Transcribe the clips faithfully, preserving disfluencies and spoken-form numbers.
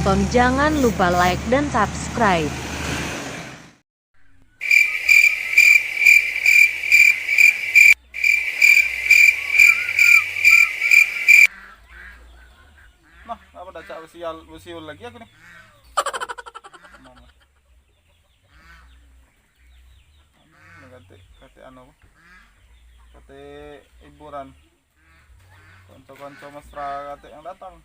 Tonton, jangan lupa like dan subscribe. Nah, apa dah cak besial, besiul lagi aku nih. Ini kate, kate anu, kate hiburan. Konco-konco mesra kate yang datang.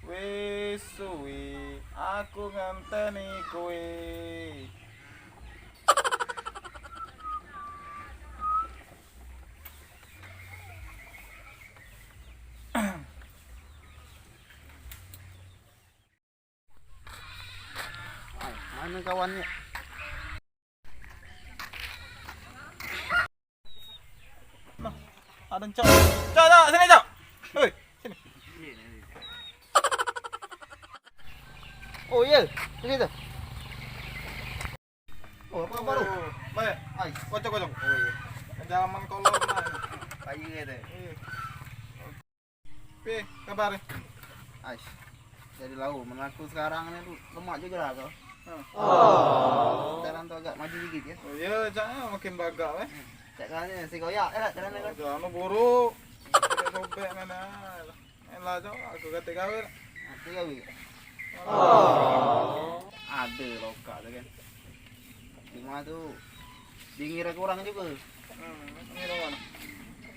Wis suwi aku ngenteni kowe. Mano kawannya? Nah, ada cok. Cok, cok, sini cok. Hei, sini. Oh iya, sini tuh. Oh, apa baru? Baik. Ais. Kocok, kocok. Oh iya. Jaman kolor nah. Kayu gitu. Iya. Pi, kabar? Ais. Jadi lau, men aku sekarang ni tu lemak juga aku. Hmm. Oh. Sekarang tu agak maju dikit ya. Oh iya, caknya makin bagak eh. Cak kan si goyak eh, cak kan. Anu buruk. Sobek-sobek mana. Elah cok, aku kate gawe. Aku gawe. Oh. Ada lokak tu kan. Cuma tu dingin kurang juga. Hmm, ini rumah.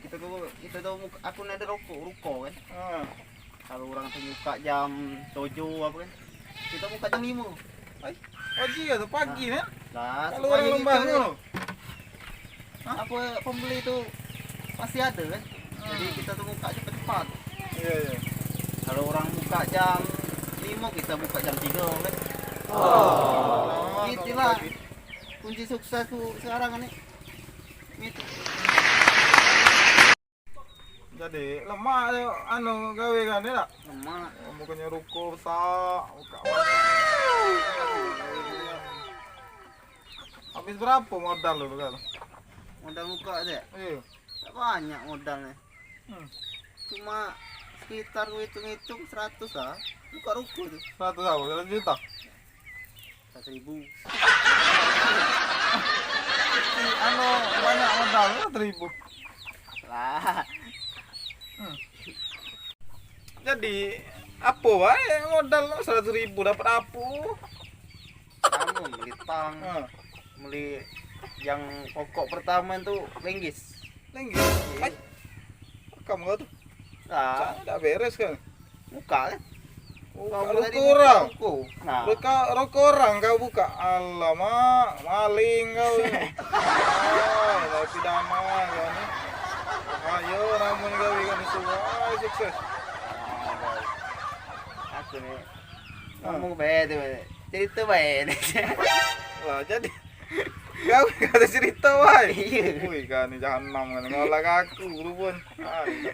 Kita tu, kita tu muka, aku nak ada rokok, ruko kan. Ah. Kalau orang tu buka jam tujuh apa kan, kita buka jam lima. Ai, pagi ya tu, pagi nah, kan? Lah, kalau supaya orang lembah gitu tu. Hah? Apa pembeli tu pasti ada kan? Hmm. Jadi kita tu buka cepat-cepat. Iya, iya. Kalau orang buka jam lima, kita buka jam tiga kan? Oh. Itulah kunci sukses tu sekarang ni. Gitu. Jadi lemak tu anu gawe kan, ya tak? Lemak. Bukannya ruko besak, buka. Habis berapa modal lu kan? Modal buka tu ya? Iya. Tak banyak modalnya. Hmm. Cuma sekitar hitung-hitung seratus lah. Buka ruko tu. Seratus apa? Seratus juta? Seratus ribu. Anu, banyak modal, seratus ribu. Lah. Hmm. Jadi, apa bae modal seratus ribu dapat apa? Kamu beli tang. Hmm. Beli yang pokok pertama tu linggis. Linggis? Iya. Ai. Rekam kau tu. Nah. Cak dak beres kan? Buka kan? Oh, kau buka tadi roko orang. Buka roko. Nah. Buka roko orang kau buka. Alamak, maling kau ni. Ai, tapi damai kau ni. Ayo, namun kau ikan itu. Ai, sukses. Aku ni ngomong bae tu, cerita bae ni. Lah, jadi kau kata cerita bae. Iya. Wih, kau ni jahanam kan. Ngolah aku rupun. Ai.